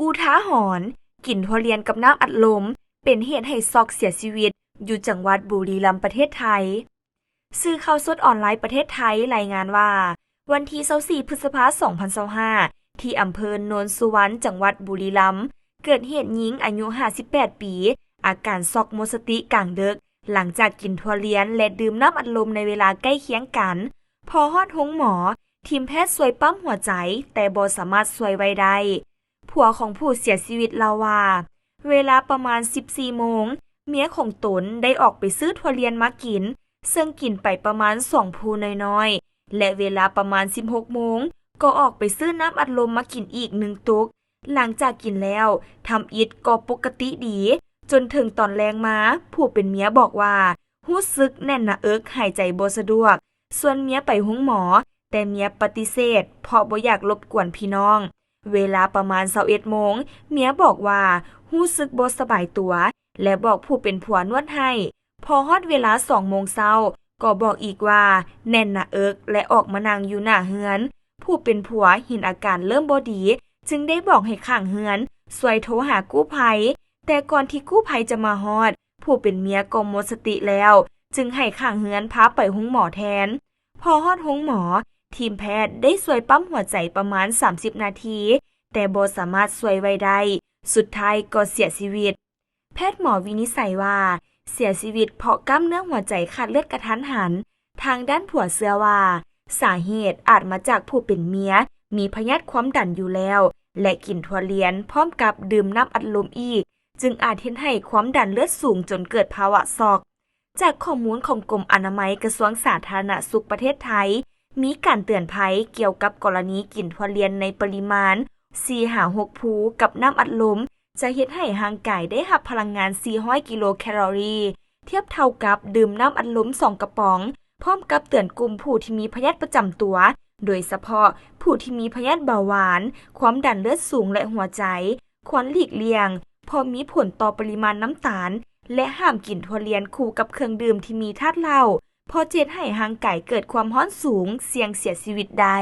ອຸທາຫອນ, ກິນຖົ່ວລຽນກັບນ້ຳອັດລົມ ເປັນເຫດໃຫ້ຊັອກເສຍຊີວິດ ຢູ່ຈັງຫວັດບຸຣີລຳ ປະເທດໄທ. ສື່ຂ່າວສົດອອນລາຍປະເທດໄທລາຍງານວ່າ ວັນທີຊາວສີ່ ພຶດສະພາ ສອງພັນຊາວຫ້າ ທີ່ອຳເພີໂນນສຸວັນ ຈັງຫວັດບຸຣີລຳ ເກີດເຫດຍິງອາຍຸຫ້າສິບແປດປີ ອາການຊັອກໝົດສະຕິກາງເດິກ ຫຼັງຈາກກິນຖົ່ວລຽນ ແລະ ດື່ມນ້ຳອັດລົມໃນເວລາໃກ້ຄຽງກັນ. ພໍຮອດໂຮງໝໍ, ທີມແພດຊ່ວຍປ້ຳຫົວໃຈ ແຕ່ບໍ່ສາມາດຊ່ວຍໄວ້ໄດ້. ຜົວຂອງຜູ້ເສຍຊີວິດເລົ່າວ່າ ເວລາປະມານສິບສີ່ໂມງ ເມຍຂອງຕົນໄດ້ອອກໄປຊື້ຖົ່ວລຽນມາກິນ, ເຊິ່ງກິນໄປປະມານສອງພູນ້ອຍໆ ແລະ ເວລາປະມານສິບຫົກໂມງ ກໍອອກໄປຊື້ນ້ຳອັດລົມມາກິນອີກໜຶ່ງຕຸກ. ຫຼັງຈາກກິນແລ້ວ ທຳອິດກໍປົກກະຕິດີ, ຈົນເຖິງຕອນແລງມາ ຜູ້ເປັນເມຍບອກວ່າ ຮູ້ສຶກແໜ້ນໜ້າເອິກ, ຫາຍໃຈບໍ່ສະດວກ, ຊວນເມຍໄປໂຮງໝໍ, ແຕ່ເມຍປະຕິເສດ ເພາະບໍ່ຢາກລົບກວນພີ່ນ້ອງ. ເວລາປະມານຊາວເອັດໂມງ ເມຍບອກວ່າ ຮູ້ສຶກບໍ່ສະບາຍຕົວ ແລະ ບອກຜູ້ເປັນຜົວນວດໃຫ້. ພໍຮອດເວລາສອງໂມງເຊົ້າ ກໍບອກອີກວ່າ ແໜ້ນໜ້າເອິກ ແລະ ອອກມານັ່ງຢູ່ໜ້າເຮືອນ. ຜູ້ເປັນຜົວເຫັນອາການເລີ່ມບໍ່ດີ ຈຶ່ງໄດ້ບອກໃຫ້ຂ້າງເຮືອນຊ່ວຍໂທຫາກູ້ໄພ, ແຕ່ກ່ອນທີ່ກູ້ໄພຈະມາຮອດ ຜູ້ເປັນເມຍກໍໝົດສະຕິແລ້ວ, ຈຶ່ງໃຫ້ຂ້າງເຮືອນພາໄປໂຮງໝໍແທນ. ພໍຮອດໂຮງໝໍ, ທີມແພດໄດ້ຊ່ວຍປ້ຳຫົວໃຈປະມານສາມສິບນາທີ, ແຕ່ບໍ່ສາມາດຊ່ວຍໄວ້ໄດ້, ສຸດທ້າຍກໍເສຍຊີວິດ. ແພດໝໍວິນິດໄສວ່າ ເສຍຊີວິດເພາະກ້າມເນື້ອຫົວໃຈຂາດເລືອດກະທັນຫັນ. ທາງດ້ານຜົວເຊື່ອວ່າ ສາເຫດອາດມາຈາກຜູ້ເປັນເມຍມີພະຍາດຄວາມດັນຢູ່ແລ້ວ ແລະ ກິນຖົ່ວລຽນພ້ອມກັບດື່ມນ້ຳອັດລົມອີກ, ຈຶ່ງອາດເຮັດໃຫ້ຄວາມດັນເລືອດສູງຈົນເກີດພາວະຊັອກ. ຈາກຂໍ້ມູນຂອງກົມອະນາໄມກະຊວງສາທາລະນະສຸກປະເທດໄທ ມີການເຕືອນໄພກ່ຽວກັບກໍລະນີກິນຖົ່ວລຽນໃນປະລິມານສີ່ຫາຫົກພູກັບນ້ຳອັດລົມ ຈະເຮັດໃຫ້ຮ່າງກາຍໄດ້ຮັບພະລັງງານສີ່ຮ້ອຍກິໂລແຄລໍຣີ, ທຽບເທົ່າກັບດື່ມນ້ຳອັດລົມສອງກະປ໋ອງ, ພ້ອມກັບເຕືອນກຸ່ມຜູ້ທີ່ມີພະຍາດປະຈຳຕົວ, ໂດຍສະເພາະຜູ້ທີ່ມີພະຍາດເບົາຫວານ, ຄວາມດັນເລືອດສູງ ແລະ ຫົວໃຈ, ຄວນຫຼີກລ່ຽງ ເພາະມີຜົນຕໍ່ປະລິມານນ້ຳຕານ ແລະ ຫ້າມກິນຖົ່ວລຽນຄູ່ກັບເຄື່ອງດື່ມທີ່ມີທາດເຫຼົ້າ ເພາະຈະເຮັດໃຫ້ຮ່າງກາຍເກີດຄວາມຮ້ອນສູງ, ສ່ຽງເສຍຊີວິດໄດ້.